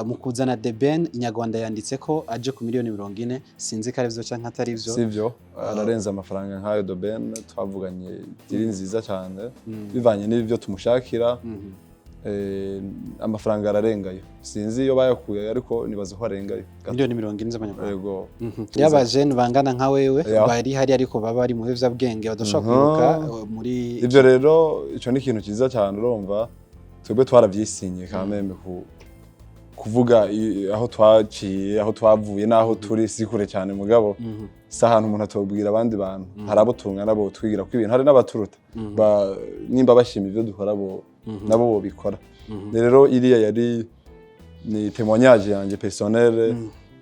Mu kuzana The Ben, Inyarwanda yanditse ko aje ku miliyoni 40. Sinzi ko arivyo canke atari vyo. Sivyo, ararenze amafaranga nk'ayo. The Ben twavuganye deal nziza cyane bivanye n'ibyo tumushakira. Amafaranga ararengayo, sinzi iyo bayakuye, ariko nibaza ko arengayo gato. Miliyoni 40 z'amanyarwanda? Yego. Yaba jene bangana nka wewe bari hari, ariko baba bari mu biyovyabwenge, badashobora kwibuka muri Ibyo rero, icyo ni ikintu cyiza cyane. Urumva, twebwe twarabyisinye kameme ku kuvuga aho twaciye, aho twavuye n'aho turi si kure cyane, mugabo si ahantu umuntu atobwira abandi bantu. Hari abo tungana bo twigira ko ibintu, hari n'abaturuta. Nimba bashima ibyo dukora, bo nabo bobikora. Rero iriya yari ni témoignage yanjye personnelle,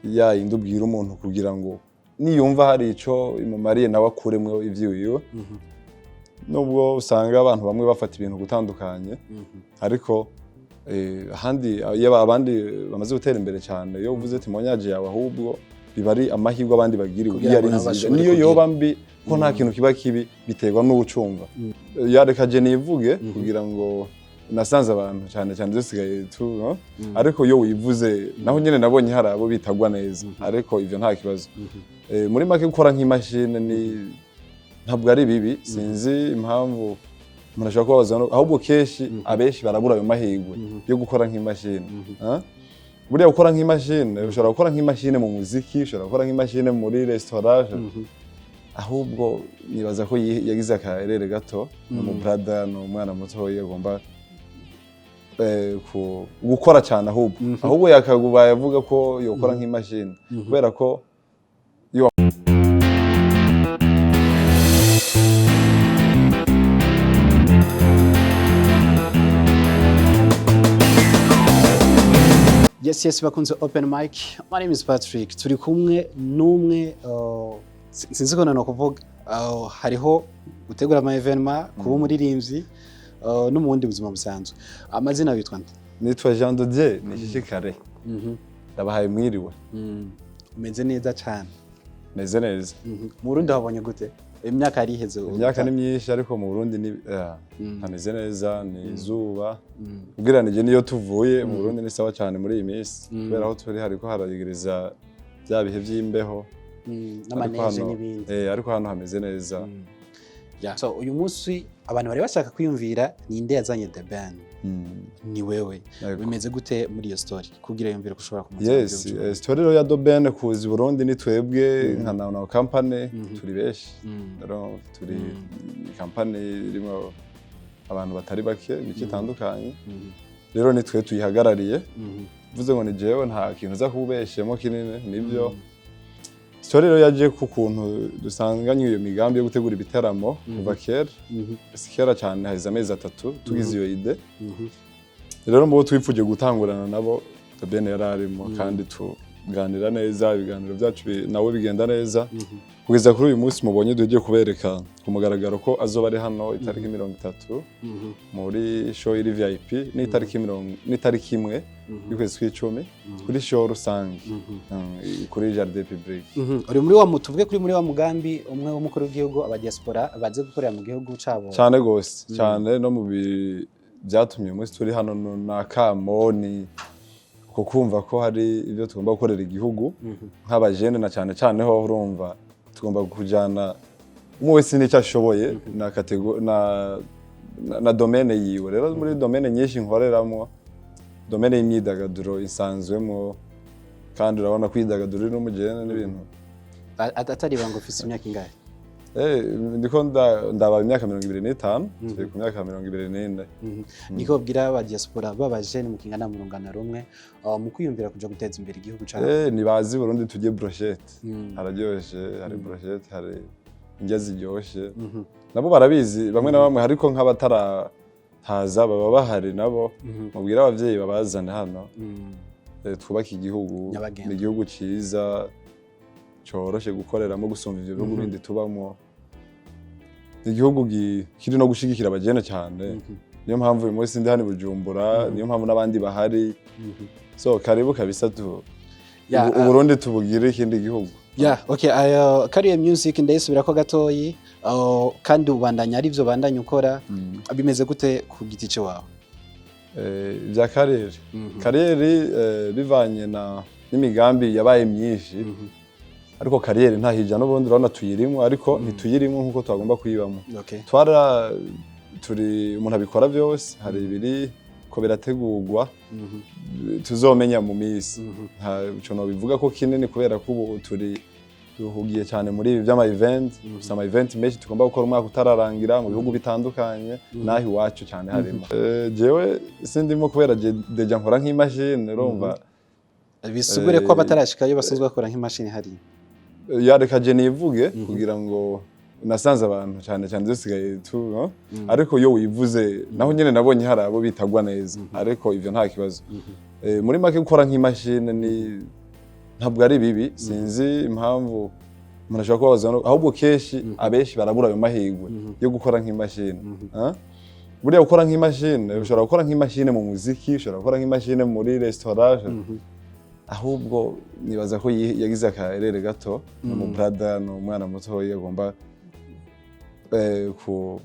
ya yindi ubwira umuntu kugira ngo niyumva hari ico imumariye nawe akuremwo ivyiwiwe, nubwo usanga abantu bamwe bafata ibintu gutandukanye. Ariko ahandi iyo abandi bamaze gutera imbere cyane, iyo uvuze témoignage yawe, ahubwo biba ari amahirwe abandi bagiriwe. Kugira Iyo ari ngo nabo nziza, bashobore niyo kugira. yoba mbi, ko nta kintu kiba kibi, biterwa n'uwucumva. Yareka je nivuge kugira ngo nasanze abantu cyane cyane dusigaye tu no? Ariko iyo wivuze naho nyine nabonye hari abo bitagwa neza, ariko ivyo nta kibazo. Muri make, gukora nk'imashini ni ntabwo ari bibi. Sinzi impamvu umuntu ashobora kubabaza, ahubwo kenshi abenshi barabura ayo mahirwe yo gukora nk'imashini. Ah? Buriya gukora nk'imashini, ushobora gukora nk'imashini mu muziki, ushobora gukora nk'imashini muri restaurant. Ahubwo nibaza ko yagize akarere gato, ni umu brother, ni umwana mutoya, agomba gukora cyane. Ahubwo yakagubaye avuga ko yokora nk'imashini kubera ko iyo. Yes, bakunze Open Mic. My name is Patrick. Turi kumwe n'umwe, sinzi ko no kuvuga, hariho gutegura ama événement, kuba umuririmbyi, no mu bundi buzima busanzwe. Amazina witwa nde? Nitwa Jean de Dieu Nishishikare. Ndabahaye mwiriwe. Umeze neza cyane. Meze neza. Mu Burundi wabonye gute? Imyaka yari iheze. Imyaka ni myinshi, ariko mu Burundi ni hameze neza, ni izuba ugereranije n'iyo tuvuye. Mu Burundi ni sawa cyane muri iyi minsi, kubera aho turi hariko harayegereza bya bihe by'imbeho. Ariko N'ama neige hano- n'ibindi. Ariko hano hameze neza. Yeah. So uyu munsi abantu bari bashaka kwiyumvira ninde yazanye The Ben. Ni wewe. Yego. Bimeze gute muri iyo story kugira yumvire ko ushobora kumuzana mu gihugu cy'u Story rero ya The Ben kuza i Burundi, ni twebwe nka Now Company, turi benshi. Rero turi company irimo abantu batari bake, imico itandukanye. Rero ni twe tuyihagarariye. Mvuze ngo ni jewe, nta kintu uza kubeshemo kinini, nibyo. Story rero yaje ku kuntu dusanganye iyo migambi yo gutegura ibiteramo kuva kera. Si kera cyane, haheze amezi 3 tugize iyo idée. Rero mu bo twifuje gutangurana nabo, The Ben yari arimo, kandi tuganira neza, ibiganiro byacu nawe bigenda neza kugeza kuri uyu munsi mubonye dugiye kubereka ku mugaragaro ko azoba ari hano itariki 30 muri show iri VIP, n'itariki mirongo n'itariki 1 y'ukwezi kw'icumi kuri show rusange, kuri Jardin Public. Uri muri wa tuvuge kuri muri wa mugambi umwe w'umukuru w'igihugu, aba diaspora baze gukorera mu gihugu cabo. Cyane gose cyane. No mu byatumye uyu munsi turi hano, na kamo ni uko kumva ko hari ibyo tugomba gukorera igihugu nk'abajene, na cyane cyane ho urumva tugomba kujyana umwe wese n'icyo ashoboye na na domaine yiwe. Rero muri domaine nyinshi nkoreramo, domaine y'imyidagaduro isanzwemo, kandi urabona kwidagadura uri n'umugene n'ibintu. Atari ibanga, ufise imyaka ingahe? Ndiko ndaba imyaka 25, turi ku myaka 24. Niko babwira aba diaspora b'abajene mu kingana mu rungano rumwe, mu kwiyumvira kuja guteza imbere igihugu cabo. Nibazi Burundi tujye brochette, hararyoshe, hari brochette, hari indya ziryoshe. Nabo barabizi bamwe na bamwe, ariko nk'abatarahaza baba bahari nabo, mubwire abavyeyi babazane hano. Twubake igihugu. Nyabagendwa. Ni igihugu ciza coroshe gukoreramo gusumba ivyo bihugu bindi tubamo. Ni igihugu kiri no gushigikira abajene cyane. Niyo mpamvu uyu munsi ndi hano i Bujumbura, niyo mpamvu n'abandi bahari. So karibu kabisa tu Uburundi tubugire ikindi gihugu. Yeah, okay, ayo Career Music ndayisubirako gatoyi, kandi ubandanya ari byo bandanya ukora. Bimeze gute ku giti wawe? Ibya carrière, carrière bivanye na n'imigambi yabaye myinshi, ariko carrière ntahijya n'ubundi. Urabona tuyirimo, ariko ntituyirimo nk'uko twagomba kuyibamo. Twara turi umuntu abikora byose, hari ibiri ko birategurwa tuzomenya mu minsi. Nta ico nobivuga ko kinini, kubera ko ubu turi duhugiye cyane muri ibi by'ama event. Dufise ama event menshi tugomba gukora umwaka utararangira mu bihugu bitandukanye, n'aho iwacu cyane harimo. Jewe sindimo kubera je déjà nkora nk'imashini, urumva. Bisigure ko abatarashikayo basanzwe bakora nk'imashini hariya. Ya, reka je nivuge kugira ngo nasanze abantu cyane cyane dusigaye tu no? Ariko iyo wivuze naho nyene nabonye hari abo bitagwa neza, ariko ivyo nta kibazo. Muri make, gukora nk'imashini ni ntabwo ari bibi. Sinzi impamvu umuntu ashobora kubabaza ahubwo kenshi abenshi barabura ayo mahirwe yo gukora nk'imashini. Ah? Buriya gukora nk'imashini, ushobora gukora nk'imashini mu muziki, ushobora gukora nk'imashini muri restaurant. Ahubwo nibaza ko yagize akarere gato, ni umu brother, ni umwana mutoya, agomba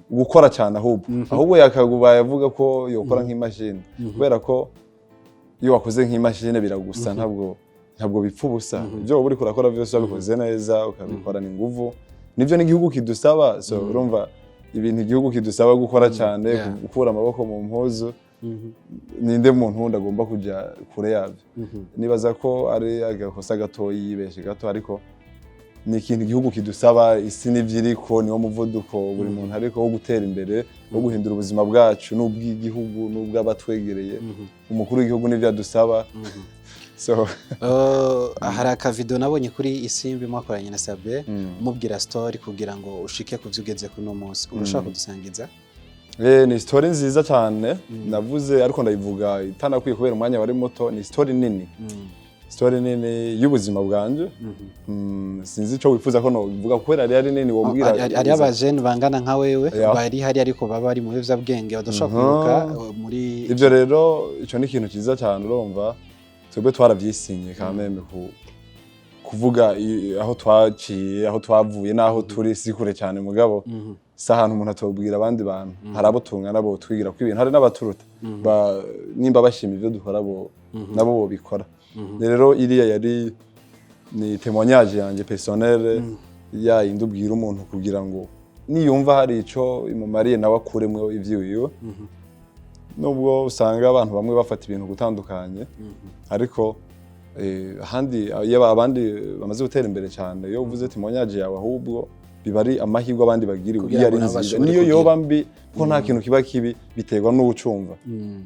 gukora cyane. Ahubwo yakagubaye avuga ko yokora nk'imashini, kubera ko iyo wakoze nk'imashini biragusa, ntabwo bipfa ubusa. Ibyo wowe uriko urakora byose wabikoze neza, ukabikorana inguvu, nibyo n'igihugu kidusaba. So urumva ibintu igihugu kidusaba gukora cyane, gukura amaboko mu mpuzu, ninde muntu wundi agomba kujya kure yabyo? Nibaza ko ari agakosa gatoyi, yibeshe gato, ariko ni ikintu igihugu kidusaba. Isi n'ivyo iriko, niwo muvuduko buri muntu ariko wo gutera imbere, wo guhindura ubuzima bwacu n'ubw'igihugu n'ubw'abatwegereye. Umukuru w'igihugu n'ivyo adusaba, so Hari akavideo nabonye kuri Isimbi mwakoranye na Sabe, mubwira story kugira ngo ushike ku byo ugeze kuno munsi. Urashobora kudusangiza? Ni story nziza cyane navuze, ariko ndayivuga itanakwiye kubera umwanya wari muto. Ni story nini, story nini y'ubuzima bwanje. Sinzi ico wifuza ko novuga kubera ari nini, wobwira. Hari abajene bangana nka wewe bari hari, ariko baba bari mu biyovyabwenge, badashobora kwibuka muri Ivyo rero, ico ni ikintu cyiza cyane. Urumva twebwe twarabyisinye kamembe kuvuga aho twaciye, aho twavuye n'aho turi. Si kure cyane, mugabo si ahantu umuntu atobwira abandi bantu. Hari abo tungana bo twigira ko ibintu, hari n'abaturuta. Nimba bashima ivyo dukora, bo nabo bobikora. Rero iriya yari ni témoignage yanjye personnelle, ya yindi ubwira umuntu kugira ngo niyumva hari ico imumariye nawe akuremwo ivyiwiwe, nubwo usanga abantu bamwe bafata ibintu gutandukanye. Ariko ahandi iyo abandi bamaze gutera imbere cyane, iyo uvuze témoignage yawe, ahubwo biba ari amahirwe abandi bagiriwe Kugira iyo ari ngo nabo nziza. bashobore Niyo kugira. yoba mbi, ko nta kintu kiba kibi, biterwa n'uwucumva.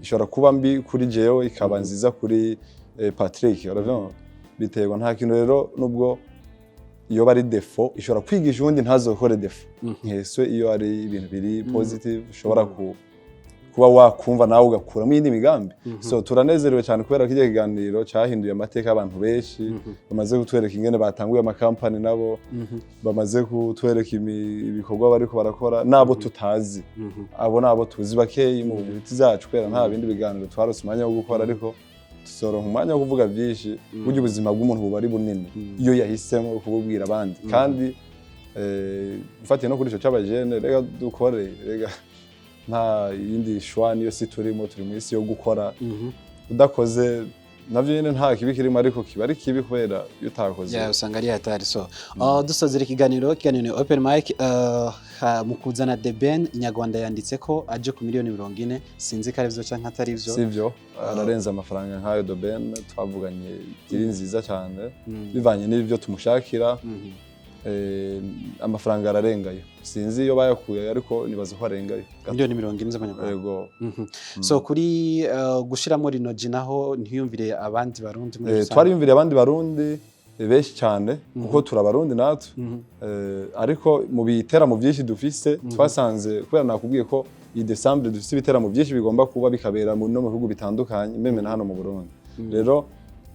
Ishobora kuba mbi kuri jewe, ikaba nziza kuri Patrick, uravyumva? Biterwa, nta kintu rero, nubwo iyo bari défaut ishobora kwigisha uwundi ntazokore défaut. Nkeswe iyo ari ibintu biri positive, ushobora kuba wakumva nawe ugakuramo iyindi migambi. So turanezerewe cyane kubera ko icyo kiganiro cyahinduye amateka y'abantu benshi. Bamaze kutwereka ingene batanguye amakampani, nabo bamaze kutwereka ibikorwa bariko barakora, n'abo tutazi. Abo nabo tuzi bakeyi mu biti zacu, kubera nta bindi biganiro twarose umwanya wo gukora, ariko tuzoronka umwanya wo kuvuga byinshi. Burya ubuzima bw'umuntu buba ari bunini iyo yahisemo kububwira abandi. Kandi mfatiye no kuri ico c'abajene, reka dukore, reka nta yindi choix, niyo si turimo, turi mu isi yo gukora. Udakoze navyo nyene nta kibi kirimo, ariko kiba ari kibi kubera iyo utakoze. Yeah, usanga ari hatari. So dusozera ikiganiro ni open mic. Mu kuzana The Ben, Inyarwanda yanditse ko aje ku miliyoni 40. Sinzi ko ari byo canke atari byo. Sivyo, ararenze amafaranga nk'ayo. The Ben twavuganye iri nziza cyane, bivanye n'ibyo tumushakira. Amafaranga ararengayo, sinzi iyo bayakuye, ariko nibaza ko arengayo. Miliyoni 40 z'amanyarwanda? Yego. So kuri gushiramo Lino G naho, ntiyumvire abandi Barundi muri rusange? Twariyumviriye abandi Barundi benshi cyane, kuko turi Abarundi natwe. Ariko mu biteramo byinshi dufise twasanze, kubera nakubwiye ko iyi December dufise ibiteramo byinshi bigomba kuba, bikabera no mu bihugu bitandukanye, même na hano mu Burundi. Rero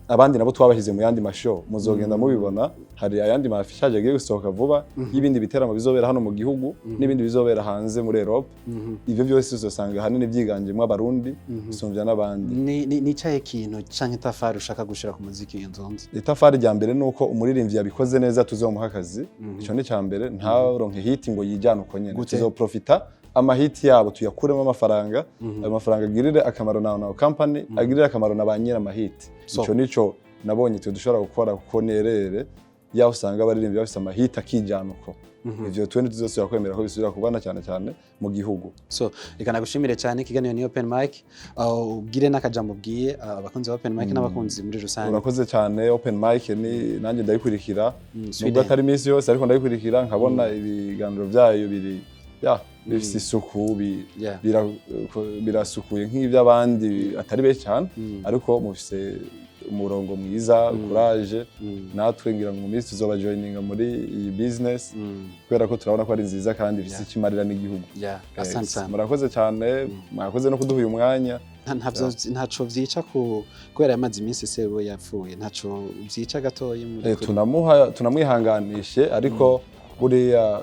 abandi nabo twabashyize mu yandi mashow, muzogenda mubibona. Hari ayandi ma affichage agiye gusohoka vuba y'ibindi biteramo bizobera hano mu gihugu n'ibindi bizobera hanze muri Europe. Ivyo byose uzosanga ahanini byiganjemo Abarundi gusumvya n'abandi. Ni icahe kintu canke itafari ushaka gushira ku muziki inzonzi? Itafari rya mbere ni uko umuririmbyi yabikoze neza tuzomuha akazi. Ico ni icya mbere. Ntaronke hit ngo yijyane uko nyene. Gute? Tuzoprofita. Amahiti yabo tuyakuremo amafaranga, ayo mafaranga agirire akamaro na company, agirire akamaro na ba nyiri amahiti. Ico nico nabonye twe dushobora gukora, kuko nerere yaho usanga abaririmbyi bafise amahiti akijana uko, ivyo twe ntituzosubira kwemera ko bisubira kubana, cyane cyane mu gihugu. So reka nagushimire cyane. Ikiganiro ni Open Mic. Ubwire n'akajambo ubwiye abakunzi ba Open Mic n'abakunzi muri rusange. Urakoze cyane. Open Mic ni nanjye ndayikurikira, nubwo Sweden. atari iminsi yose, ariko ndayikurikira nkabona ibiganiro byayo biri ya bifise isuku, birasukuye nk'iby'abandi atari benshi cyane, ariko mufise umurongo mwiza. Courage. Natwe ngira ngo mu minsi tuzoba joininga muri iyi business, kubera ko turabona ko ari nziza kandi ifise ikimarira n'igihugu. Yeah, asante sana. Murakoze cyane, mwakoze no kuduha uyu mwanya. Ntaco vyica ku kubera yamaze iminsi se we yapfuye, ntaco vyica gatoyi muri Tunamuha, tunamwihanganishe, ariko buriya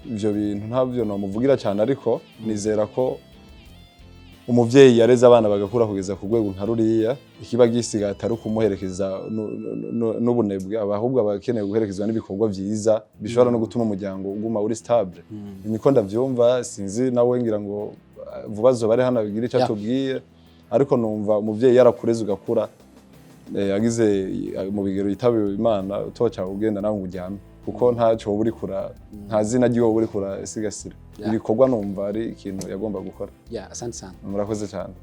ivyo bintu ntabyo nomuvugira cyane, ariko nizera ko umuvyeyi yareze abana bagakura kugeza ku rwego nka ruriya, ikiba gisigaye atari ukumuherekeza n'ubunebwe, ahubwo aba akeneye guherekezwa n'ibikorwa vyiza bishobora no gutuma umuryango uguma uri stable. Niko ndavyumva. Sinzi nawe, ngira ngo vuba azoba ari hano abigire icyo atubwiye, ariko numva umuvyeyi yarakureze ugakura, agize mu bigero yitabiwe Imana, utoca ugenda nawe ngo ujyame, kuko ntacyo woba uri kura, nta zina ry'iwe woba uri kurasigasira. Ibikorwa numva ari ikintu yagomba gukora. Yeah, asante sana. Murakoze cyane.